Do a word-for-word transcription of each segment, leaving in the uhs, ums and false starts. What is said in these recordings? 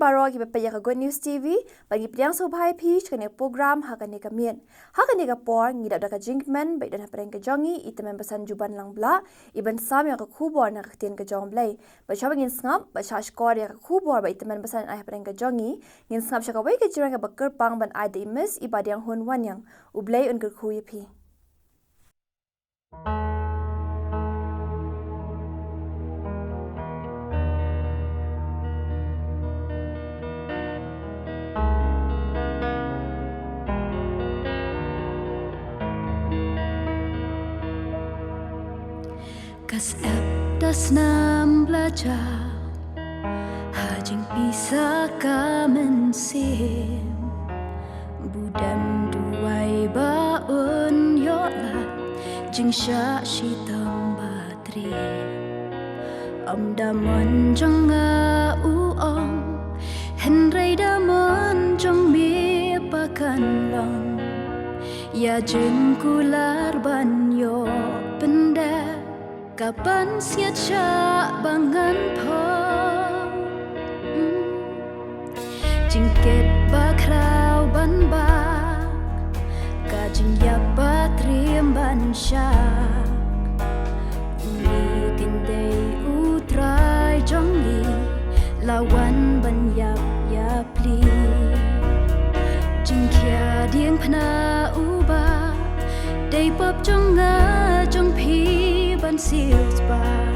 Baroh kiba peit ïa ka Good News T V, ba ngi pdiang sngewbha ïa phi sha kane ka program ha kane ka miet. Ha kane ka por ngi dap da ka jingkmen ba i don hapdeng ka jong ngi i Tymmen Basan Juban Langblak, i ban sam ïa ka khubor na ka ktien ka jong U Blei. Bad shuwa ba ngin sngap, bad shah shkor ïa ka khubor ba i Tymmen Basan ai hapdeng ka jong ngi, ngin sngap sha kawei ka jingrwai kaba kyrpang ban ai da i Miss Ibadiang Hun Wanniang. U Blei un kyrkhu ïa phi. Ka sep da snam blajah ha jingpisa ka mynsiem. Budem duwai ba un ïoh lad jingshah shitom ba triem. Ym da mon jong nga u ong, hynrei da mon jong me pat kan long. Ïa jingkular ban ïoh pyndep ka pansngiat shah ba ngan phong. Jingkit bakhraw ban bah, ka jingïap ba triem ban shah. Une u dei U Trai jong ngi, la wan ban ïap ïa phi. Jingkhia diengphna u Bah, dei pop jong nga jong phi ban siewspah.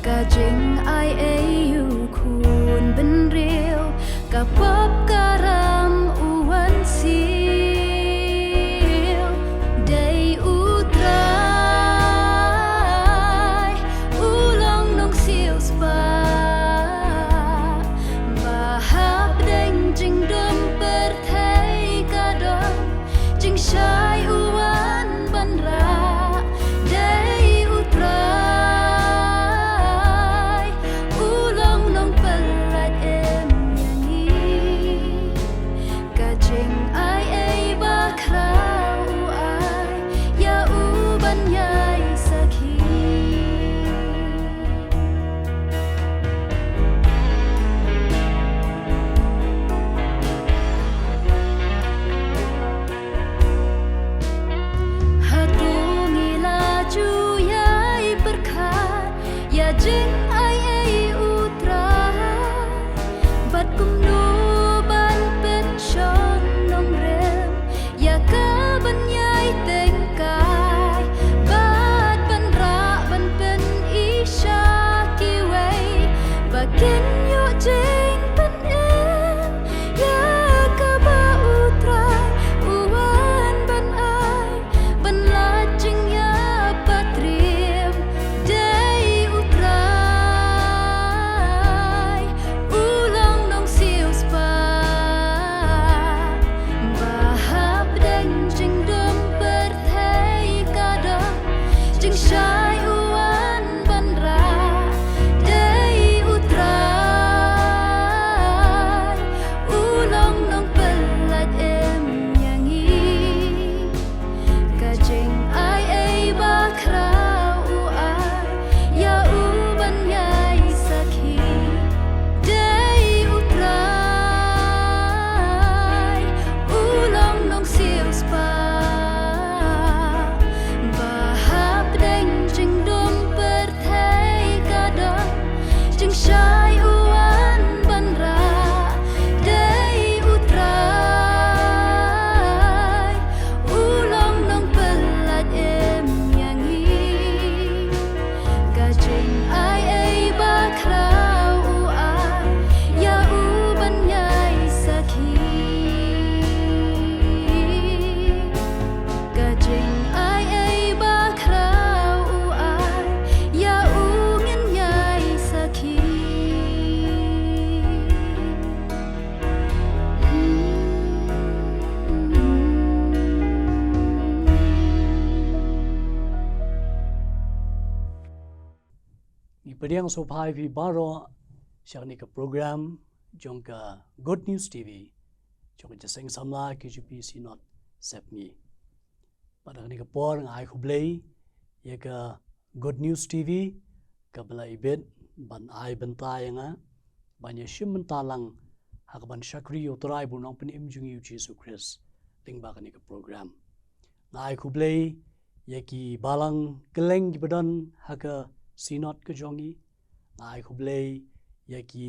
Ka jingai ei u khun bynriew, ka pop ka ram u wan siew. Dei U Trai u long nongsiewspah, ba hapdeng jingdum pyrthei ka don jingshai u wan ban rah. Dei U Trai u long nongpyllait im ïa ngi. Ka jingai ei bakhraw u ai ïa u ban ïai sakhi. Hato ngi la ju ïai pyrkhat ïa jingai ei U Trai, bad kumno ban pynshong nongrim ïa ka ban ïai tyngkai, bad ban rah ban pyni sha kiwei ba kin ïoh jingpynim ïa kaba U Trai u wan ban ai. Ban lait jingïap ba triem. Dei U Trai u long nongsiewspah, ba hapdeng jingdum pyrthei ka don jingshai u wan ban rah. Dei U Trai u long nongpyllait im ïa ngi. Ka jingai ei bakhraw u ai ïa u ban ïai sakhi. Dei U Trai u long nongsiewspah, ba hapdeng jingdum pyrthei ka don jingshai u wan ban rah. Dei U Trai u long nongpyllait im ïa ngi. Ka jingai ei bakhraw u ai ïa u ban ïai sakhi. Ka jingai ei bakhraw u ai ïa u ngin ïai sakhi. Ngi pdiang sngewbha ïa phi baroh sha kane ka program jong ka Good News T V, jong ka Jingïaseng Samla K J P Synod Sepngi. Bad ha kane ka por nga ai khublei ïa ka Good News T V kaba la ibit ban ai bynta ïa nga ban ïashim bynta lang ha kaban shakri ïa u Trai bad u Nongpynim jong ngi u Jisu Khrist lyngba kane ka program. Nga ai khublei ïa ki balang kylleng kiba don ha ka synod ka jong ngi. Nga ai khublei ïa ki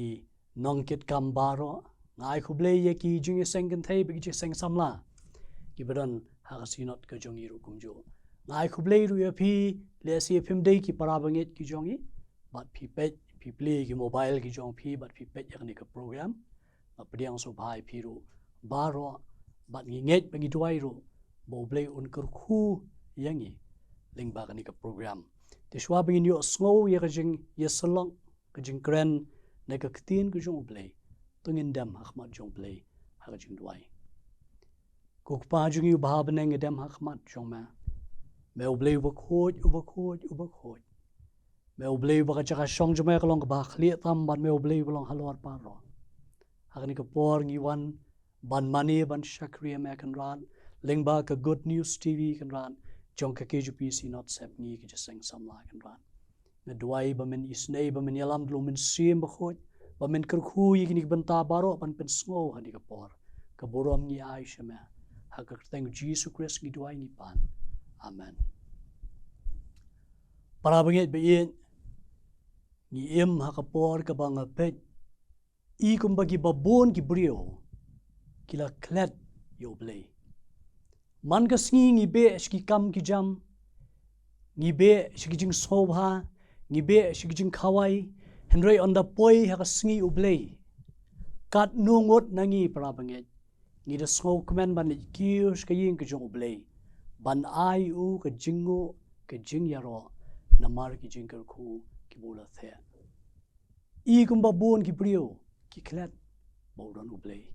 nongkitkam baroh. Nga ai khublei ïa ki jingïaseng kynthei bad ki jingïaseng samla kiba don ha ka synod ka jong ngi ruh kumjuh. Nga ai khublei ruh ïa phi, lehse phim dei ki para bangeit ki jong ngi bad phi peit, phi plie ki mobile ki jong phi bad phi peit ïa kane ka program. Nga pdiang sngewbha ïa phi ruh baroh bad ngi ngeit bad ngi duwai ruh ba U Blei un kyrkhu ïa ngi lyngba kane ka program. Te shuwa ba ngin ïohsngew ïa ka jingïasyllok, ka jingkren na ka ktien ka jong U Blei, to ngin dem ha khmat jong U Blei ha ka jingduwai. Ko Kpa jong ngi uba ha bneng, ngi dem ha khmat jong me. Me U Blei uba khuid, uba khuid, uba khuid. Me U Blei uba ka jaka shong jong me ka long kaba khlieh tam bad me U Blei uba long halor baroh. Ha kane ka por ngi wan ban mane ban shakri ïa me Kynrad lyngba ka Good News T V Kynrad, jong ka K J P Synod Sepngi ka jingïaseng samla Kynrad. Nga duwai ba men isynei, ba men ïalam da U Mynsiem Bakhuid, ba men kyrkhu ïa kine ki bynta baroh ban pynsngew ha kane ka por. Ka burom ngi ai sha me. Ha ka kyrteng Jisu Khrist ngi duwai ngi pan. Amen. Para bangeit ba ïeit, ngi im ha ka por kaba nga peit i kumba kiba bun ki briew ki la klet ïa U Blei. Man ka sngi ngi beh sha ki kam ki jam, ngi beh sha ki jingsngewbha, ngi beh sha ki jingkhawai, hynrei ynda poi ha ka sngi U Blei, katno ngut na ngi para bangeit ngi da sngewkmen ban leit kiew sha ka ïing ka jong U Blei ban ai u ka jingnguh, ka jingïaroh namar ki jingkyrkhu kiba u la theh. I kumba bun ki briew ki klet ba u don U Blei.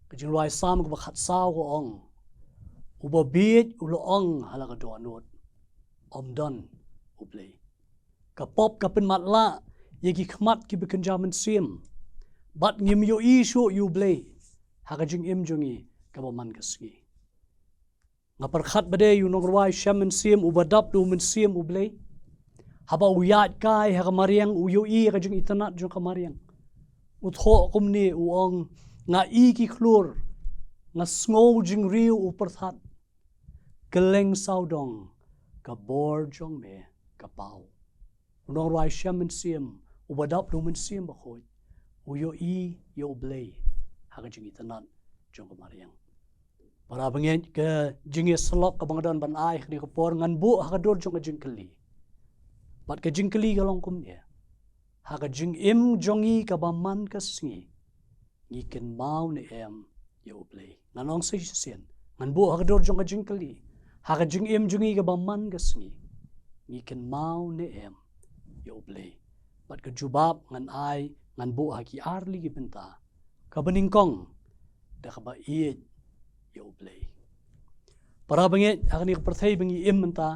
Ka jingrwai Salm kaba khatsaw ka ong, uba bieit u la ong ha la ka dohnud, ym don U Blei. Ka pop ka pynmatlah ïa ki khmat kiba kynja mynsiem, bad ngim ïohi shuh ïa U Blei ha ka jingim jong ngi kaba man ka sngi. Nga pyrkhat ba dei u nongrwai shem mynsiem uba dap da U Mynsiem U Blei. Haba u ïaid kai ha ka mariang, u ïohi ïa ka jingitynnad jong ka mariang. U thoh kumne, u ong, nga i ki khlur, nga sngew jingriew u pyrthat. Kylleng sawdong ka bor jong me ka paw. U nongrwai shem mynsiem uba dap da U Mynsiem Bakhuid u ïohi ïa U Blei ha ka jingitynnad jong ka mariang. Para bangeit, ka jingïasyllok kaba nga don ban ai ha kane ka por ngan buh ha ka dur jong ka jingkylli. Bad ka jingkylli ka long kumne: ha ka jingim jong ngi kaba man ka sngi, ngi kynmaw ne em ïa U Blei? Ngan ong sa shisien, ngan buh ha ka dur jong ka jingkylli. Ha ka jingim jong ngi kaba man ka sngi, ngi kynmaw ne em ïa U Blei? Bad ka jubab ngan ai, ngan buh ha ki ar tylli ki bynta. Kaba nyngkong, da kaba ïeit ïa U Blei. Para bangeit, ha kane ka pyrthei ba ngi im mynta,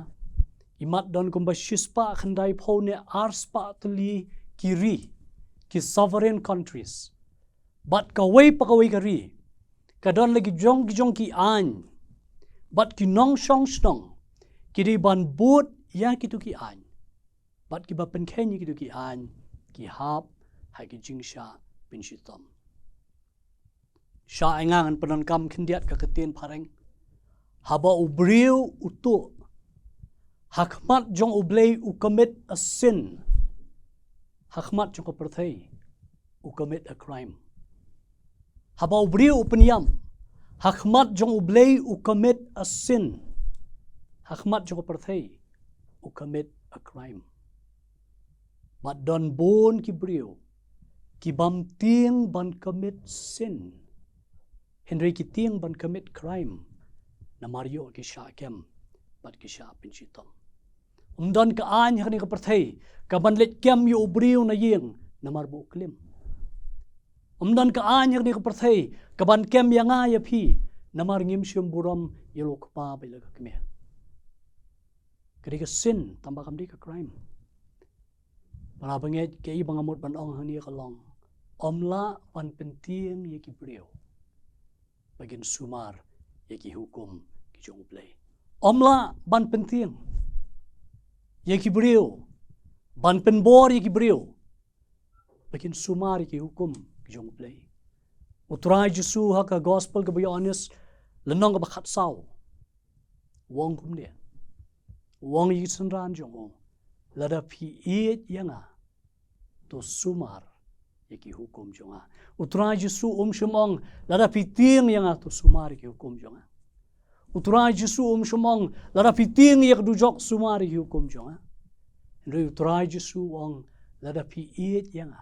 imat don kumba shispah khyndaiphew ne arspah tylli ki ri, ki sovereign countries. Bad kawei pa kawei ka ri ka don la ki jong ki jong ki aiñ. Bad ki nongshong shnong ki dei ban bud ïa kito ki aiñ. Bad kiba pynkheiñ ïa kito ki aiñ ki hap ha ki jingshah pynshitom. Shah ïa nga ngan pyndonkam khyndiat ka ktien phareng. Haba u briew u tuh, ha khmat jong U Blei u commit a sin. Ha khmat jong ka pyrthei u commit a crime. Haba u briew u pynïap, ha khmat jong U Blei u commit a sin. Ha khmat jong ka pyrthei u commit a crime. Bad don bun ki briew ki bym tieng ban commit sin, hynrei ki tieng ban commit crime, namar ïoh ki shah kem bad ki shah pynshitom. Ym don ka aiñ ha kane ka pyrthei ka ban leit kem ïa u briew na ïing namar ba u klim. Ym don ka aiñ ha kane ka pyrthei ka ban kem ïa nga ïa phi namar ngim shym burom ïa la u kpa bad la ka kmie. Ka dei ka sin, tangba kam dei ka crime. Para bangeit, kaei ba nga mut ban ong hangne ka long, ym lah ban pyntieng ïa ki briew ba kin sumar ïa ki hukum ki jong U Blei. Ym lah ban pyntieng ïa ki briew, ban pynbor ïa ki briew ba kin sumar ïa ki hukum ki jong U Blei. U Trai Jisu ha ka Gospel kaba Ïoannis, lynnong kaba khatsaw, u ong kumne. U ong ïa ki synran jong u, lada phi ïeit ïa nga, to sumar ïa ki hukum jong nga. U Trai Jisu um shym ong, lada phi tieng ïa nga, to sumar ïa ki hukum jong nga. U Trai Jisu um shym ong, lada phi tieng ïa ka dujok, sumar ïa ki hukum jong nga. Hynrei u Trai Jisu u ong, lada phi ïeit ïa nga,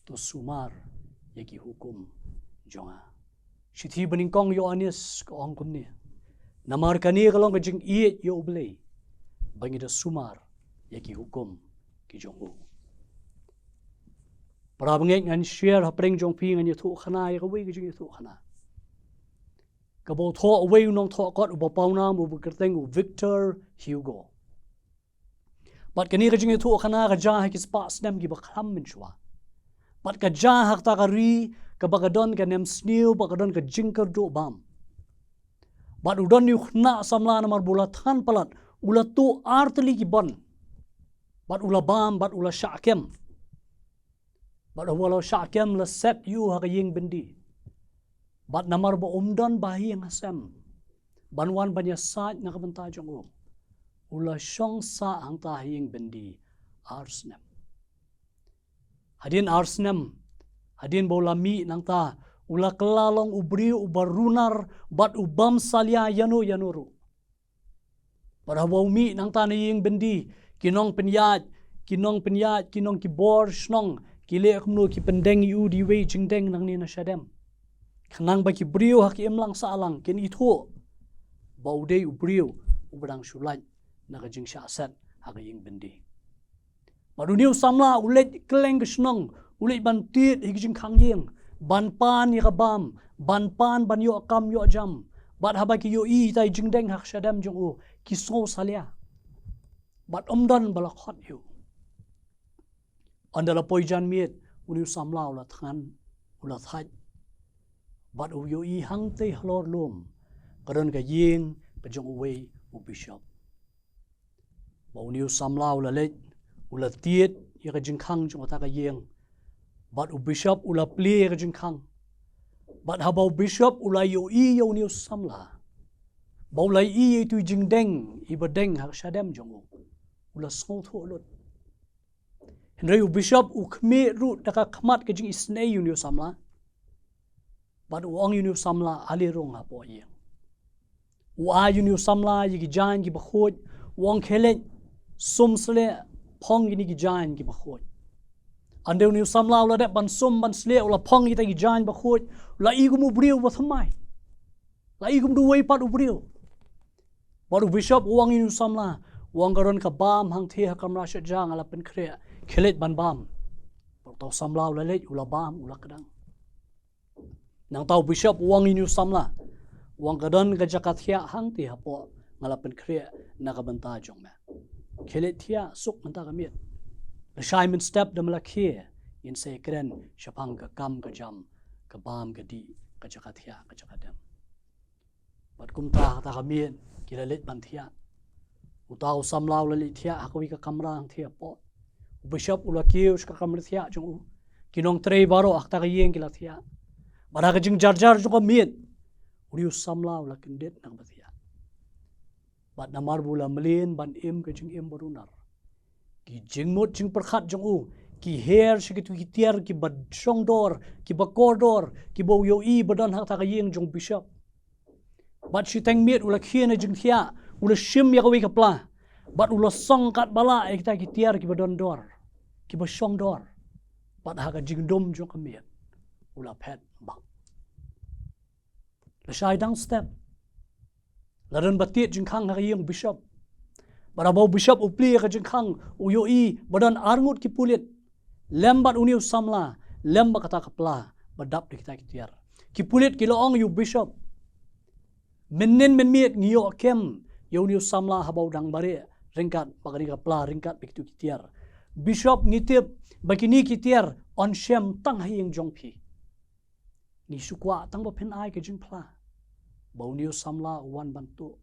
to sumar ïa ki hukum jong nga. Shithi banyngkong Ïoannis ka ong kumne. Namar kane ka long ka jingïeit ïa U Blei, ba ngi da sumar ïa ki hukum ki jong u. Para bangeit, ngan share hapdeng jong phi, ngan ïathuh khana ïa kawei ka jingïathuh khana, kaba u thoh uwei u nongthoh kot uba pawnam, uba kyrteng u Victor Hugo. Bad kane ka jingïathuh khana ka jia ha ki spah snem kiba kham mynshuwa. Bad ka jia ha kata ka ri kaba ka don ka nemsniew, ba ka don ka jingkyrduh bam. Bad u don ïa u khynnah samla, namar ba u la than palat, u la tuh ar tylli ki bun. Bad u la bam, bad u la shah kem. Bad haba u la shah kem, la set ïa u ha ka ïing byndi. Bad namar ba um don ba ha ïing ha sem ban wan ban ïasaid na ka bynta jong u, u la shong sah hangta ha ïing byndi ar snem. Hadien ar snem, hadien ba u la mih nangta, u la kylla long u briew uba runar bad u bym salia ïano ïano ruh. Bad haba u mih nangta na ïing byndi, ki nongpynïaid, ki nongpynïaid, ki nongkibor shnong, ki leh kumno, ki pyndeng ïa u da iwei i jingdeng nangne na shadem, khnang ba ki briew ha ka imlang sahlang kin ithuh ba u dei u briew uba dang shu lait na ka jingshah set ha ka ïing byndi. Bad une u samla u leit kylleng ka shnong, u leit ban tied ha ki jingkhang ïing, ban pan ïa ka bam, ban pan ban ïoh kam ïoh jam. Bad haba ki ïohi ïa ita i jingdeng ha ka shadem jong u, ki sngew salia. Bad ym don ba la khot ïa u. Ynda la poi janmiet, une u samla u la thngan, u la thait. Bad u ïohi hangtei halor lum ka don ka ïing ka jong uwei u bishop. Ba une u samla u la leit, u la tied ïa ka jingkhang jong kata ka ïing. Bad u bishop u la plie ïa ka jingkhang. Bad haba u bishop u la ïohi ïa une u samla, ba u la ïohi ïa itu i jingdeng iba deng ha ka shadem jong u, u la sngewthuh lut. Hynrei u bishop u khmih ruh da ka khmat ka jingisynei ïa une u samla. Bad u ong ïa une u samla, ale rung hapoh ïing. U ai ïa une u samla ïa ki jaiñ kiba khuid, u ong, khie leit, sum, slieh, phong kine ki jaiñ kiba khuid. Ynda une u samla u la dep ban sum ban slieh, u la phong ïa kita ki jaiñ ba khuid, u la i kum u briew uba thymmai. La i kum da uwei pat u briew. Bad u bishop u ong ïa une u samla, u ong, ka don ka bam hangtei ha kamra shetja, nga la pynkhreh, khie leit ban bam. Bad uta u samla u la leit, u la bam, u la kdang. Nangta u bishop u ong ïa une u samla, u ong, ka don ka jaka thiah hangtei hapoh, nga la pynkhreh na ka bynta jong me. Khie leit thiah suk mynta ka miet. Lashai mynstep da me la khie, ngin sa ïakren shaphang ka kam ka jam, ka bam ka dih, ka jaka thiah, ka jaka dem. Bad kumta ha kata ka miet ki la leit ban thiah. Uta u samla u la leit thiah ha kawei ka kamra hangtei hapoh. U bishop u la kiew sha ka kamra thiah jong u. Ki nongtrei baroh ha kata ka ïing ki la thiah. Bad ha ka jingjarjar jong ka miet, une u samla u la kyndit na kaba thiah. Bad namar ba u la mlien ban im ka jingim ba runar, ki jingmut jingpyrkhat jong u ki her sha kitu ki tiar kiba shongdor, kiba kordor, kiba u ïohi ba don ha kata ka ïing jong u bishop. Bad shiteng miet u la khie na jingthiah, u la shim ïa kawei ka pla. Bad u la song katba lah ïa kita ki tiar kiba don dor, kiba shongdor. Bad ha ka jingdum jong ka miet, u la phet bak. Lashai dang step, la don ba tied jingkhang ha ka ïing u bishop. Bad haba u bishop u plie ïa ka jingkhang, u ïohi ba don arngut ki pulit, lem bad une u samla, lem bad kata ka pla ba dap da kita ki tiar. Ki pulit ki la ong ïa u bishop, mynnin mynmiet ngi ïoh kem ïa une u samla haba u dang mareh ryngkat bad kane ka pla, ryngkat bad kitu ki tiar. Bishop, ngi tip ba kine ki tiar yn shem tang ha ïing jong phi. Ngi shu kwah tang ba phin ai ka jingphla ba une u samla u wan ban tuh.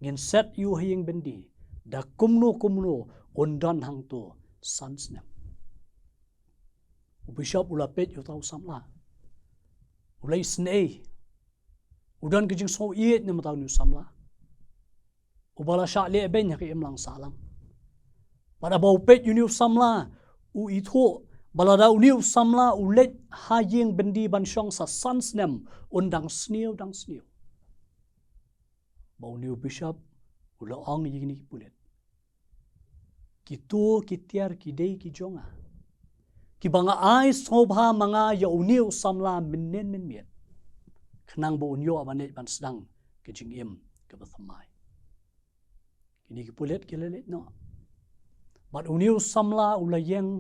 Ngin set ïa u ha ïing byndi, da kumno kumno un don hangto san snem. U bishop u la peit ïa uta u samla. U la isynei. U don ka jingsngew ïeit namar u samla uba la shah leh beiñ ha ka imlang sahlang. Bad haba u peit ïa une u samla, u ithuh ba lada une u samla u leit ha ïing byndi ban shong sa san snem, un dang sniew, dang sniew. Bad une u bishop u la ong ïa kine ki pulit, kito ki tiar ki dei ki jong nga, kiba nga ai sngewbha ma nga ïa une u samla mynnin mynmiet, khnang ba un ïoh ban leit ban sdang ka jingim kaba thymmai. Kine ki pulit ki la leit noh. Bad une u samla u la ïeng,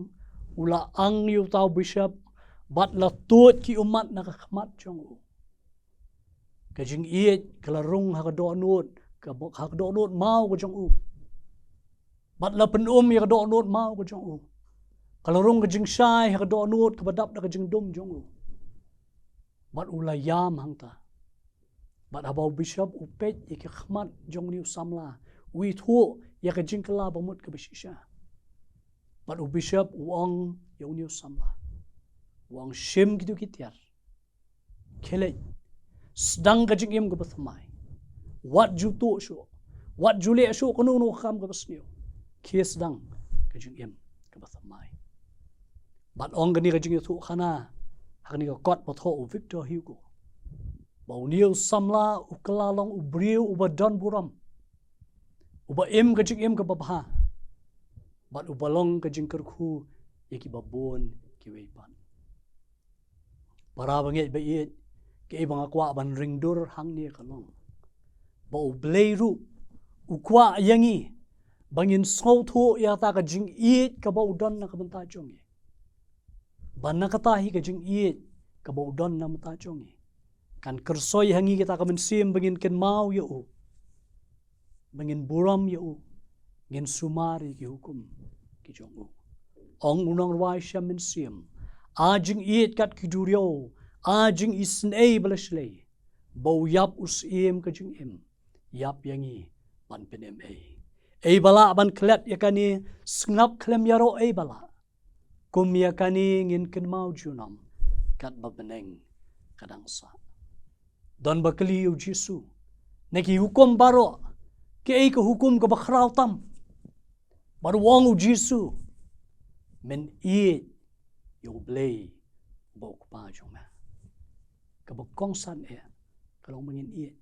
u la ang ïa uta u bishop, bad la tuid ki ummat na ka khmat jong u. Ka jingïeit ka la rung ha ka dohnud, ka bo-, ha ka dohnud maw ka jong u. Bad la pynum ïa ka dohnud maw ka jong u. Ka la rung ka jingshai ha ka dohnud kaba dap da ka jingdum jong u. Bad u la ïam hangta. Bad haba u bishop u peit ïa ka khmat jong une u samla, u ithuh ïa ka jingkylla ba mut kaba shisha. Bad u bishop u ong ïa une u samla, u ong, shim kito ki tiar, khie leit, sdang ka jingim kaba thymmai. Wat ju tuh shuh, wat ju leh shuh kano kano ka kam kaba sniew. Khie sdang ka jingim kaba thymmai. Bad ong kane ka jingïathuhkhana ha kane ka kot ba thoh u Victor Hugo, ba une u samla u kylla long u briew uba don burom, uba im ka jingim kaba bha, bad uba long ka jingkyrkhu ïa kiba bun kiwei pat. Para bangeit ba ïeit, kaei ba nga kwah ban ring dur hangne ka long ba U Blei ruh u kwah ïa ngi ba ngin sngewthuh ïa kata ka jingïeit kaba u don na ka bynta jong ngi. Ba na kata hi ka jingïeit kaba u don na ka bynta jong ngi kan kyrsoi ha ngi kata ka mynsiem ba ngin kynmaw ïa u, ba ngin burom ïa u, ngin sumar ïa ki hukum ki jong u. Ong u nongrwai sha mynsiem, a jingïeit kat ki duriaw, a jingisynei ba la shlei, ba u ïap u syiem ka jingim, ïap ïa ngi ban pynim ei. Ei ba lah ban klet ïa kane, sngap khlem ïaroh ei ba lah. Kum ïa kane ngin kynmaw junom, katba bneng ka dang sah. Don ba kylli ïa u Jisu, na ki hukum baroh, kaei ka hukum kaba khraw tam? Bad u ong u Jisu, men ïeit ïa U Blei uba u Kpa jong me. Kaba kongsan eh ka long ba ngin ïeit.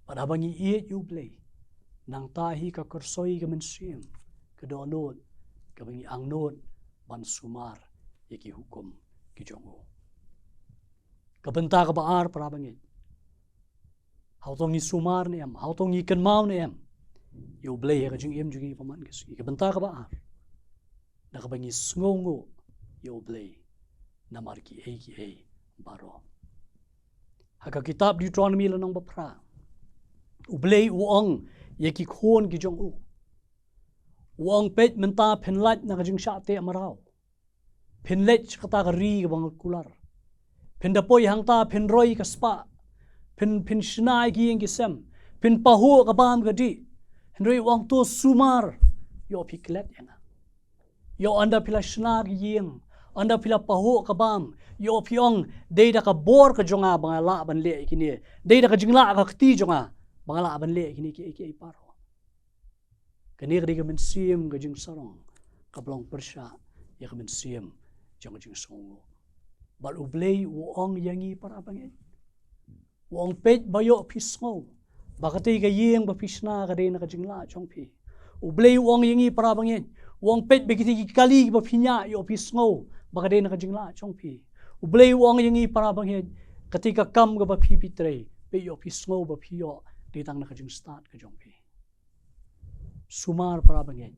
Bad haba ngi ïeit ïa U Blei, nangta hi ka kyrsoi ka mynsiem, ka dohnud, kaba ngi angnud ban sumar ïa ki hukum ki jong u. Ka bynta kaba ar, para bangeit, hato ngi sumar ne em, hato ngi kynmaw ne em ïa U Blei ha ka jingim jong ngi ba man ka sngi? Ka bynta kaba ar, da kaba ngi sngewnguh ïa U Blei namar kiei kiei baroh. Ha ka kitab Deuteronomy lynnong ba phra, U Blei u ong ïa ki khun ki jong u, u ong, peit, mynta phin lait na ka jingshah teh mraw, phin leit sha kata ka ri kaba nga kular, phin da poi hangta, phin roi ka spah, phin, phin shna ïa ki ïing ki sem, phin pahuh ka bam ka dih. Hynrei u ong, to sumar, ïoh phi klet ïa nga. Ïoh ynda phi la shna ka ïing, ynda phi la pahuh ka bam, ïoh phi ong, dei da ka bor ka jong nga ba nga lah ban leh ïa kine, dei da ka jinglah ka kti jong nga ba nga lah ban leh ïa kine kiei kiei baroh. Kane ka dei ka mynsiem ka jingsarong kaba long pyrshah ïa ka mynsiem jong ka jingsngewnguh. Bad U Blei u ong ïa ngi, para bangeit, u ong, peit, ba ïoh phi sngew ba katei ka ïing ba phi shna ka dei na ka jinglah jong phi. U Blei u ong ïa ngi, para bangeit, u ong, peit, ba kitei ki kali kiba phi ñiah, ïoh phi sngew ba ka dei na ka jinglah jong phi. U Blei u ong ïa ngi, para bangeit, katei ka kam kaba phi, phi trei, peit, ïoh phi sngew ba phi ïoh dei tang na ka jingstad ka jong phi. Sumar, para bangeit,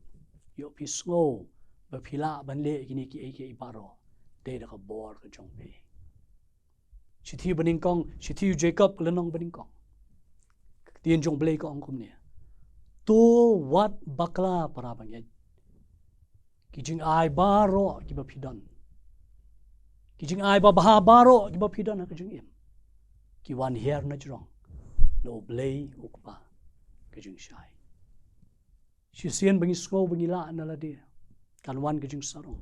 ïoh phi sngew ba phi lah ban leh kine kiei kiei baroh dei da ka bor ka jong phi. Shithi banyngkong, shithi u Jakob ka lynnong banyngkong, ka ktien jong U Blei ka ong kumne, to wat bakla, para bangeit, ki jingai baroh kiba phi don, ki jingai babha baroh kiba phi don ha ka jingim, ki wan hiar na jrong na U Blei U Kpa ka jingshai. Shisien ba ngi sngew ba ngi lah na lade, kan wan ka jingsarong.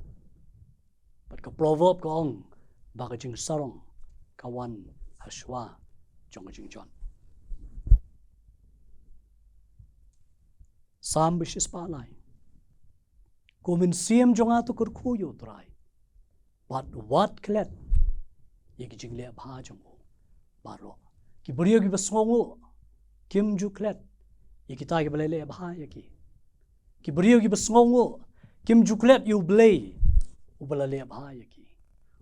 Bad ka proverb ka ong ba ka jingsarong ka wan ha shuwa jong ka jingjot. Salm ba shispah lai. Ko mynsiem jong nga, to kyrkhu ïa U Trai, bad wat klet ïa ki jingleh bha jong u baroh. Ki briew kiba sngewnguh kim ju klet ïa kita kiba la leh bha ïa ki. Ki briew kiba sngewnguh kim ju klet ïa U Blei uba la leh bha ïa ki.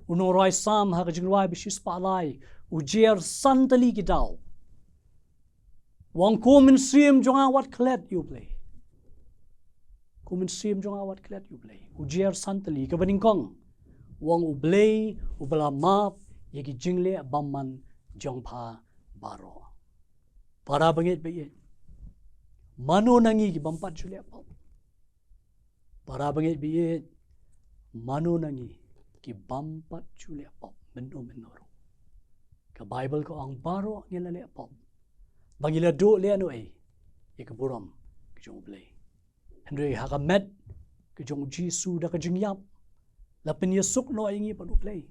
U nongrwai Salm ha ka jingrwai ba shispah lai u jer san tylli ki daw. U ong, ko mynsiem jong nga, wat klet ïa U Blei. Ko mynsiem jong nga, wat klet ïa U Blei. U jer san tylli, kaba nyngkong, u ong U Blei uba la map ïa ki jingleh bymman jong pha baroh. Para bangeit ba ïeit, mano na ngi ki bym pat ju leh pop? Para bangeit ba ïeit, mano na ngi ki bym pat ju leh pop mynno mynno ruh? Ka Baibl ka ong baroh ngi la leh pop ba ngi la duh lehnohei ïa ka burom ka jong U Blei. Hynrei ha ka met ka jong U Jisu, da ka jingïap, la pynïasuk noh ïa ngi bad U Blei,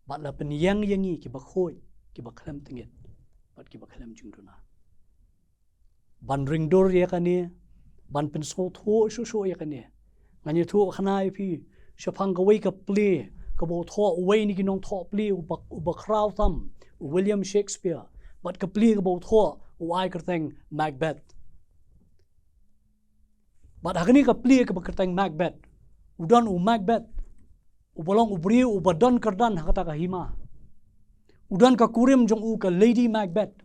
bad la pynïeng ïa ngi kiba khuid, kiba khlem tyngeh bad kiba khlem jingduna. Ban ringdur ïa kane, ban pynsngewthuh shuh shuh ïa kane, ngan ïathuh khana ïa phi shaphang kawei ka plie kaba u thoh uwei na ki nongthoh plie uba, uba khraw tam, u William Shakespeare. Bad ka plie kaba u thoh u ai kyrteng Macbeth. Bad ha kane ka plie kaba kyrteng Macbeth, u don u Macbeth uba long u briew uba don kyrdan ha kata ka hima. U don ka kurim jong u, ka Lady Macbeth.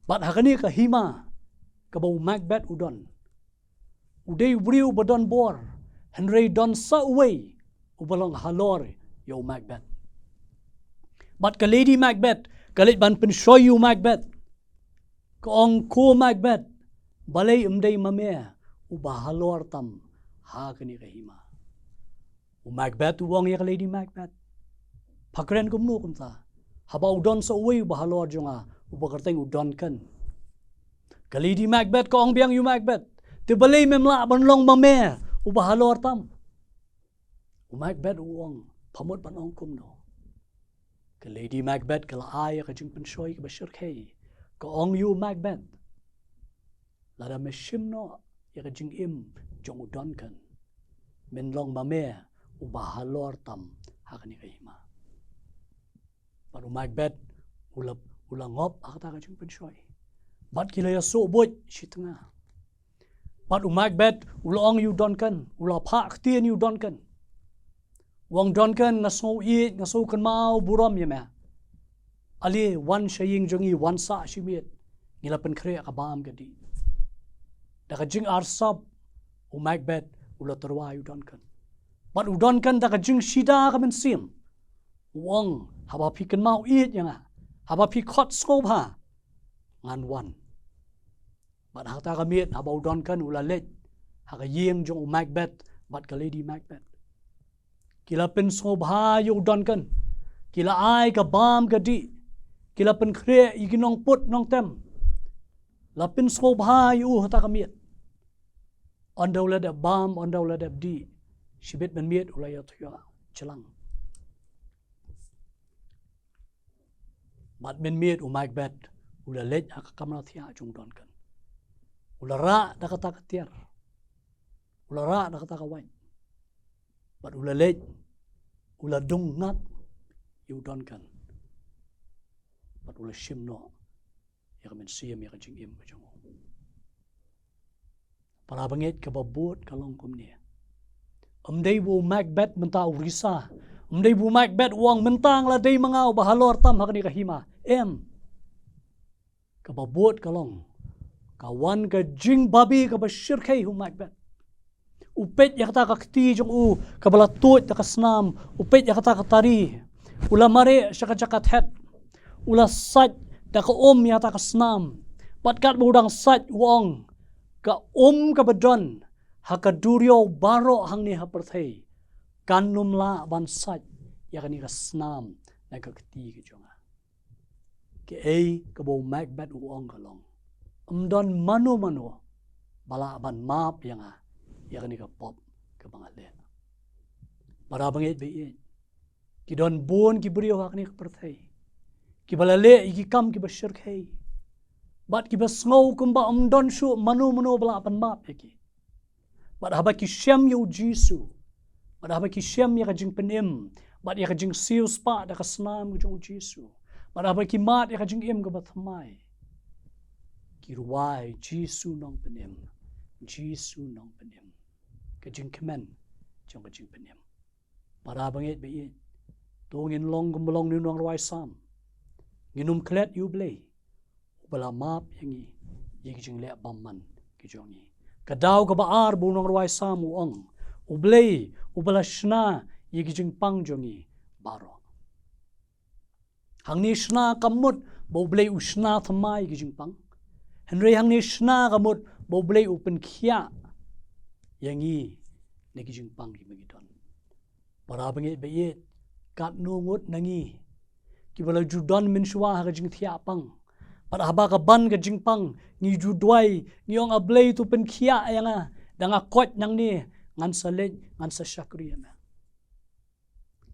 Bad ha kane ka hima kaba u Macbeth u don, u dei u briew uba don bor, hynrei don sa uwei uba long halor ïa u Macbeth. Bad ka Lady Macbeth ka leit ban pynshoi ïa u Macbeth. Ka ong, ko Macbeth, balei ym dei ma me uba halor tam ha kane ka hima? U Macbeth u ong ïa ka Lady Macbeth, pha kren kumno kumta, haba u don sa uwei uba halor jong nga, uba kyrteng u Duncan. Ka Lady Macbeth ka ong biang ïa u Macbeth, te balei mem lah ban long ma me uba halor tam? U Macbeth u ong, pha mut ban ong kumno? Ka Lady Macbeth ka la ai ïa ka jingpynshoi kaba shyrkhei. Ka ong ïa u Macbeth, lada me shim noh ïa ka jingim jong u Duncan, men long ma me uba halor tam ha kane ka hima. Bad u Macbeth u la, u la ngop ha kata ka jingpynshoi. Bad ki la ïasoh buit shi tnga. Bad u Macbeth u la ong ïa u Duncan, u la phah ktien ïa u Duncan. U ong, Duncan, nga sngew ïeit, nga sngew kynmaw burom ïa me. Ale wan sha ïing jong ngi, wan sah shi miet, ngi la pynkhreh ka bam ka dih. Da ka jingarsap u Macbeth u la tyrwa ïa u Duncan. Bad u Duncan da ka jingshida ka mynsiem u ong, haba phi kynmaw ïeit ïa nga, haba phi khot sngewbha, ngan wan. Bad ha kata ka miet haba u Duncan u la leit ha ka ïing jong u Macbeth bad ka Lady Macbeth, ki la pynsngewbha ïa u Duncan. Ki la ai ka bam ka dih. Ki la pynkhreh ïa ki nongput nongtem. La pynsngewbha ïa u ha kata ka miet. Ynda u la dep bam, ynda u la dep dih, shibit mynmiet u la ïathuh jlang. Bad mynmiet u Macbeth u la leit ha ka kamra thiah jong u Duncan. U la rah da kata ka tiar, u la rah da kata ka wait. Bad u la leit, u la dung ngak ïa u Duncan. Bad u la shim noh ïa ka mynsiem, ïa ka jingim ka jong u. Para bangeit, kaba bud ka long kumne. Ym dei ba u Macbeth mynta u risa. Ym dei ba u Macbeth u ong mynta nga la dei ma nga uba halor tam ha kane ka hima. Em. Kaba bud ka long, ka wan ka jingbabe kaba shyrkhei ha u Macbeth. U peit ïa kata ka kti jong u kaba la tuid da ka snam, u peit ïa kata ka tari. U la mareh sha ka jaka thet. U la sait da ka um ïa kata ka snam. Bad katba u dang sait u ong, ka um kaba don ha ka duriaw baroh hangne ha pyrthei kan ym lah ban sait ïa kane ka snam na ka kti ka jong nga. Kaei kaba u Macbeth u ong ka long, ym don mano mano ba lah ban map ïa nga ïa kane ka pop kaba nga leh. Para bangeit ba ïeit, ki don bun ki briew ha kane ka pyrthei kiba la leh ïa ki kam kiba shyrkhei, bad kiba sngew kumba ym don shuh mano mano ba lah ban map ïa ki. Bad haba ki shem ïa u Jisu, bad haba ki shem ïa ka jingpynim, bad ïa ka jingsiew spah da ka snam ka jong u Jisu, bad haba ki mad ïa ka jingim kaba thymmai, ki rwai, "Jisu Nongpynim, Jisu Nongpynim." Ka jingkmen jong ka jingpynim. Para bangeit ba ïeit, to ngin long kumba long une u nongrwai Salm. Ngin ym klet ïa u Blei uba la map ïa ngi ïa ki jingleh bymman ki jong ngi. Ka daw kaba ar ba u nongrwai Salm u ong, "U Blei uba la shna ïa ki jingpang jong ngi baroh." Hangne shna kam mut ba u Blei u shna thymmai ïa ki jingpang. Hynrei hangne shna ka mut ba u Blei u pynkhiah ïa ngi na ki jingpang kiba ngi don. Para bangeit ba ïeit, katno ngut na ngi kiba la ju don mynshuwa ha ka jingthiah pang. Bad haba ka ban ka jingpang, ngi ju duwai, ngi ong, "A Blei, to pynkhiah ïa nga, da nga koit nangne, ngan sa leit, ngan sa shakri ïa me."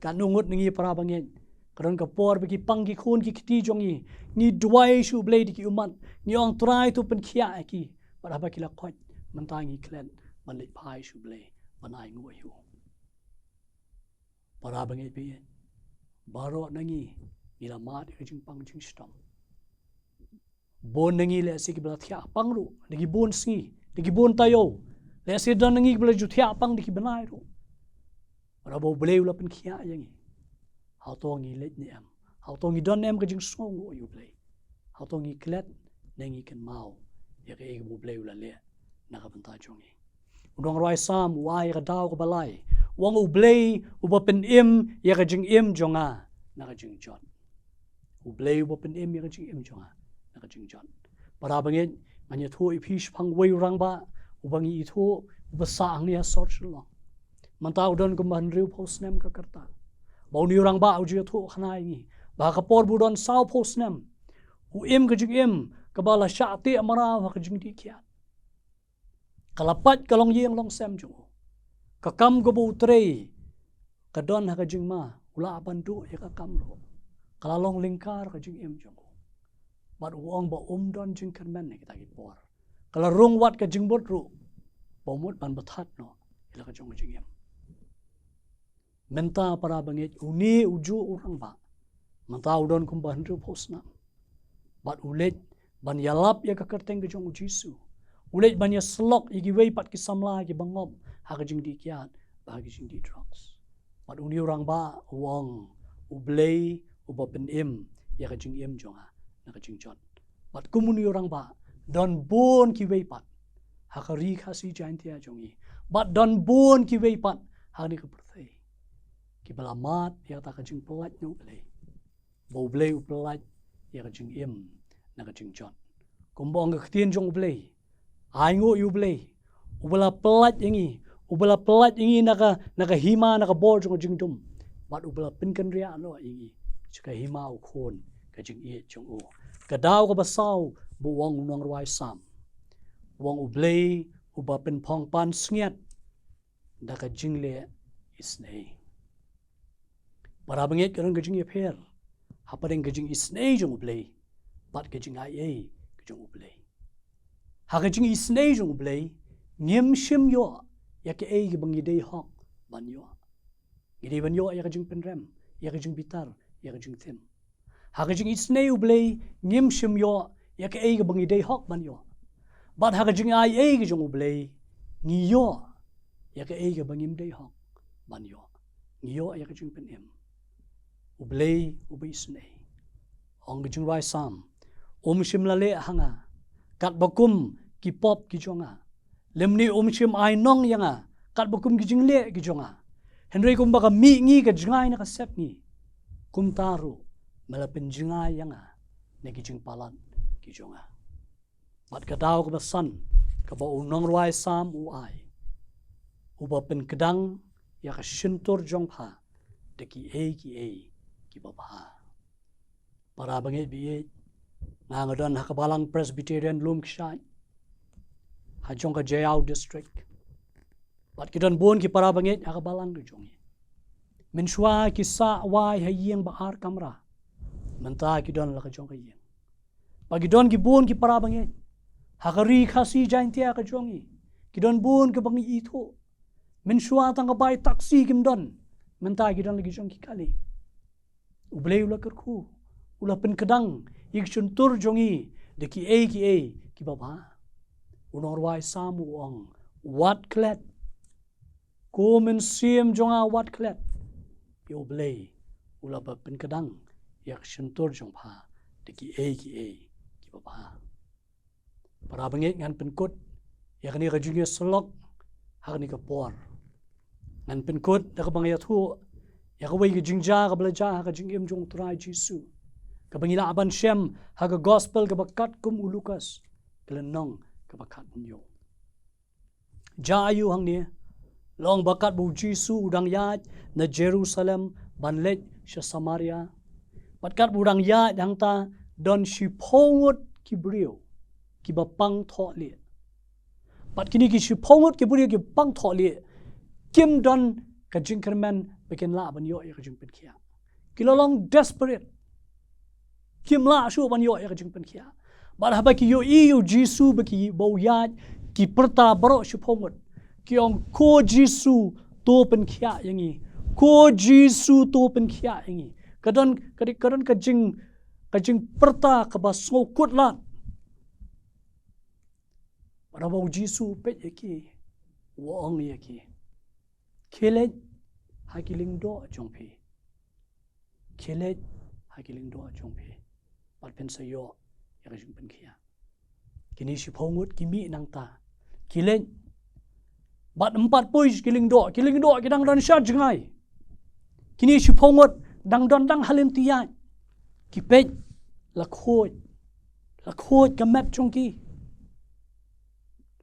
Katno ngut na ngi para bangeit, ka don ka por ba ki pang ki khun ki kti jong ngi, ngi duwai sha u Blei da ki ummat, ngi ong, "Trai, to pynkhiah ïa ki." Bad haba ki la koit, mynta ngi klet ban leit phai sha u Blei ban ainguh ïa u. Para bangeit ba ïeit, baroh na ngi ngi la mad ïa ka jingpang jingshitom. Bun na ngi lehse kiba la thiah pang ruh da ki bun sngi, da ki bun taïew. Lehse don na ngi kiba la ju thiah pang da ki bnai ruh. Bad haba u Blei u la pynkhiah ïa ngi, hato ngi leit ne em? Hato ngi don ne em ka jingsngewnguh ïa u Blei? Hato ngi klet ne ngi kynmaw ïa kaei kaba u Blei u la leh na ka bynta jong ngi? U nongrwai Salm u ai ïa ka daw kaba lai, u ong, "U Blei uba pynim ïa ka jingim jong nga na ka jingjot." "U Blei uba pynim ïa ka jingim jong nga na ka jingjot." Para bangeit, ngan ïathuh ïa phi shaphang uwei u rangbah uba ngi ithuh, uba sah hangne ha sor Shillong. Mynta u don kumba hynriewphew snem ka rta. Ba une u rangbah u ju ïathuh khana ïa ngi ba ha ka por ba u don sawphew snem, u im ka jingim kaba la shah teh mraw ha ka jingdihkhiat. Ka la pait ka longïing longsem jong u. Ka kam kaba u trei ka don ha ka jingma, u lah ban duh ïa ka kam ruh. Ka la long lyngkar ka jingim jong u. Bad u ong ba um don jingkyrmen ha kita ki por. Ka la rung wat ka jingmut ruh ba u mut ban pynthat noh ïa la ka jong ka jingim. Mynta para bangeit, une u juh u rangbah mynta u don kumba hynriewphew snem. Bad u leit ban ïalap ïa ka kyrteng ka jong u Jisu. U leit ban ïasyllok ïa kiwei pat ki samla kiba ngop ha ka jingdihkhiat bad ha ka jingdih drugs. Bad une u rangbah u ong, "U Blei uba pynim ïa ka jingim jong nga na ka jingjot." Bad kum une u rangbah, don bun kiwei pat ha ka ri Khasi Jaintia jong ngi, bad don bun kiwei pat ha kane ka pyrthei, kiba la mad ïa kata ka jingpyllait na u Blei, ba u Blei u pyllait ïa ka jingim na ka jingjot. Kumba ong ka ktien jong u Blei, ainguh ïa u Blei uba la pyllait ïa ngi, uba la pyllait ïa ngi na ka, na ka hima, na ka bor jong ka jingdum, bad uba la pynkynriah noh ïa ngi sha ka hima u Khun ka jingïeit jong u. Ka daw kaba saw ba u ong u nongrwai Salm, u ong, "U Blei uba pynphong pansngiat da ka jingleh isynei." Para bangeit, ka don ka jingïapher hapdeng ka jingisynei jong u Blei bad ka jingaiei ka jong u Blei. Ha ka jingisynei jong u Blei, ngim shym ïoh ïa kaei kaba ngi dei hok ban ïoh. Ngi dei ban ïoh ïa ka jingpynrem, ïa ka jingbitar, ïa ka jingtim. Ha ka jingisynei u Blei, ngim shym ïoh ïa kaei kaba ngi dei hok ban ïoh. Bad ha ka jingaiei ka jong u Blei, ngi ïoh ïa kaei kaba ngim dei hok ban ïoh. Ngi ïoh ïa ka jingpynim. U Blei uba isynei. Ong ka jingrwai Salm, um shym la leh ha nga katba kum ki pop ki jong nga, lymne um shym ai nong ïa nga katba kum ki jingleh ki jong nga. Hynrei kumba ka mihngi ka jngai na ka sepngi, kumta ruh me la pynjngai ïa nga na ki jingpalat ki jong nga. Bad ka daw kaba san kaba u nongrwai Salm u ai, uba pynkdang ïa ka shyntur jong pha da kiei kiei kiba bha. Para bangeit ba ïeit, nga nga don ha ka Balang Presbyterian Lum Kshaid, ha jong ka Jaïaw District. Bad ki don bun ki para bangeit ha ka balang ka jong ngi. Mynshuwa ki sah wai ha ïing ba ar kamra. Mynta ki don la ka jong ka ïing. Ba ki don ki bun ki para bangeit ha ka ri Khasi Jaintia ka jong ngi. Ki don bun kiba ngi ithuh. Mynshuwa tang ka bai taxi kim don. Mynta ki don la ki jong ki kali. U Blei u la kyrkhu, u la pynkdang ïa ka shyntur jong ngi da kiei kiei kiba bha. U nongrwai Salm u ong, wat klet, ko mynsiem jong nga, wat klet ïa U Blei, u la ba pynkdang ïa ka shyntur jong pha da kiei kiei kiba bha. Para bangeit, ngan pynkut ïa kane ka jingïasyllok ha kane ka por. Ngan pynkut da kaba ngi ïathuh ïa kawei ka jingjia kaba la jia ha ka jingim jong U Trai Jisu, kaba ngi lah ban shem ha ka gospel kaba katkum u Lukas, ka lynnong kaba khathynñiew. Jia aïu hangne? Long ba katba U Jisu u dang ïaid na Jerusalem ban leit sha Samaria, bad katba u dang ïaid hangta, don shiphew ngut ki briew kiba pang thohlieh. Bad kine ki shiphew ngut ki briew kiba pang thohlieh kim don ka jingkyrmen ba kin lah ban ïoh ïa ka jingpynkhiah. Ki la long desperate. Kim lah shuh ban ïoh ïa ka jingpynkhiah. Bad haba ki ïohi ïa U Jisu ba ki, ba u ïaid, ki pyrta baroh shiphew ngut. Ki ong, ko Jisu, to pynkhiah ïa ngi. Ko Jisu, to pynkhiah ïa ngi. Ka don, ka di-, ka don ka jing, ka jingpyrta kaba sngewkhuslai. Bad haba U Jisu u peit ïa ki, u ong ïa ki, khie leit ha ki lyngdoh jong phi. Khie leit ha ki lyngdoh jong phi, bad phin sa ïoh ïa ka jingpynkhiah. Kine shiphew ngut ki mih nangta, ki leit. Bad ym pat poi sha ki lyngdoh, ki lyngdoh ki dang don sha jngai. Kine shiphew ngut dang don dang ha lynti ïaid. Ki peit, la khuid, la khuid ka met jong ki.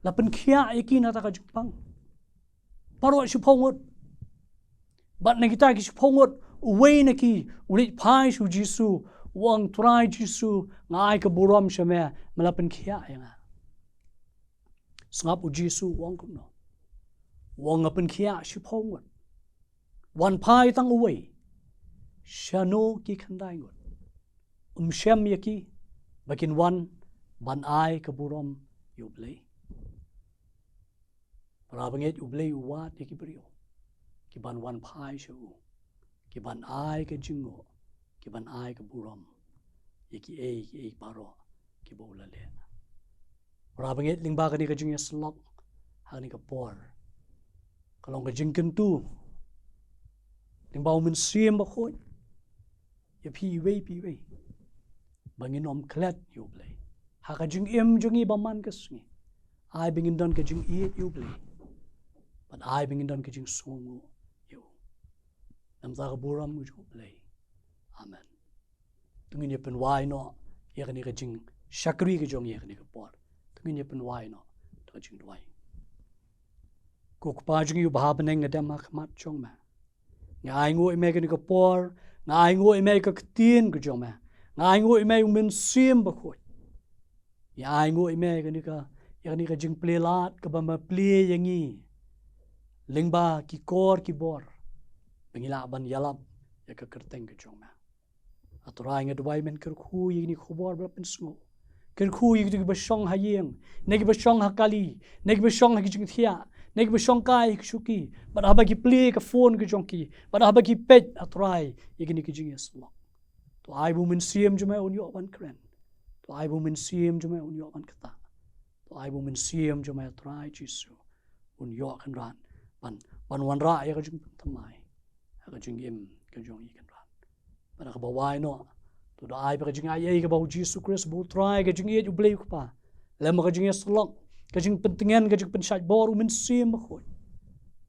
La pynkhiah ïa ki na kata ka jingpang. Baroh shiphew ngut. Bad na kita ki shiphew ngut, uwei na ki u leit phai sha U Jisu, u ong, Trai Jisu, nga ai ka burom sha me, me la pynkhiah ïa nga. Sngap U Jisu u ong kumno. U ong, nga pynkhiah shiphew ngut, wan phai tang uwei. Shano ki khyndai ngut? Ym shem ïa ki ba kin wan ban ai ka burom ïa U Blei? Para bangeit, U Blei u wad ïa ki briew ki ban wan phai sha u, ki ban ai ka jingnguh, ki ban ai ka burom ïa kiei kiei baroh kiba u la leh. Para bangeit, lyngba kane ka jingïasyllok ha kane ka por, ka long ka jingkyntu lyngba U Mynsiem Bakhuid ïa phi iwei pa iwei, ba ngin ym klet ïa U Blei ha ka jingim jong ngi ba man ka sngi. Ai ba ngin don ka jingïeit ïa U Blei, bad ai ba ngin don ka jingsngewnguh ïa u. Namar ka burom ka jong U Blei. Amen. To ngin ïa pynwai noh ïa kane ka jingshakri ka jong ngi ha kane ka por. To ngin ïa pynwai noh da ka jingduwai. Ko Kpa jong ngi uba ha bneng, nga dem ha khmat jong me. Nga ainguh ïa me kane ka por, nga ainguh ïa me ka ktien ka jong me. Nga ainguh ïa me U Mynsiem Bakhuid. Nga ainguh ïa me kane ka, ïa kane ka jingplie lad kaba me plie ïa ngi lyngba ki kor ki bor, ba ngi lah ban ïalap ïa ka kyrteng ka jong me. A Trai, nga duwai men kyrkhu ïa kine ki khubor ba la pynsngew. Kyrkhu ïa kito kiba shong ha ïing, ne kiba shong ha kali, ne kiba shong ha ki jingthiah, ne kiba shong kai ha ki shuki, bad haba ki plie ka phone ka jong ki, bad haba ki peit, A Trai, ïa kine ki jingïasyllok, to ai ba U Mynsiem jong me un ïoh ban kren. To ai ba U Mynsiem jong me un ïoh ban ktah. To ai ba U Mynsiem jong me, A Trai Jisu, un ïoh kynrad ban, ban wanrah ïa ka jingpynthymmai ha ka jingim ka jong ngi kynrad. Bad ha kaba wai noh, to da ai ba ka jingaiei kaba U Jisu Khrist ba U Trai, ka jingïeit U Blei U Kpa, lem bad ka jingïasyllok, ka jingpyntngen, ka jingpynshait bor U Mynsiem Bakhuid,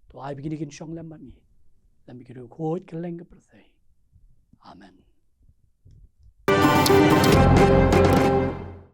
to ai ba kine kin shong lem bad ngi, lem bad ki riewkhuid kylleng ka pyrthei. Amen.